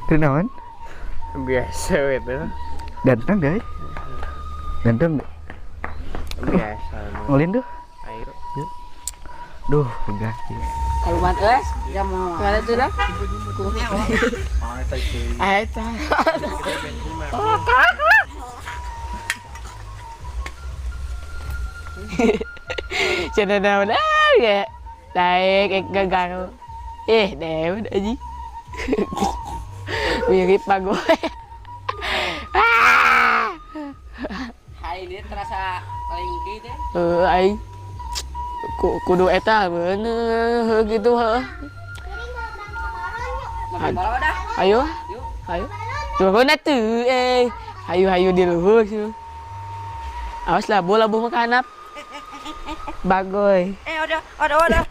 Teu naon? Biasa itu. Ganteng deh. Ganteng. Biasa. Ngulin tuh. Ayo. Duh, enggak. Kaluman euy, gimana tuh dah? Eta. Cenah naon ah ya. Daek ek gagaru. Eh, dewe aja. Mirip pak gue. Ah. Hari ini terasa paling gitu. Heuh aing. Kudu eta bener gitu heuh. Ayo. Ayo. Turun atuh eh. Hayu hayu di luhur sih. Awas lah bola buah mah kanap. Bagoy. Eh, udah, udah, udah.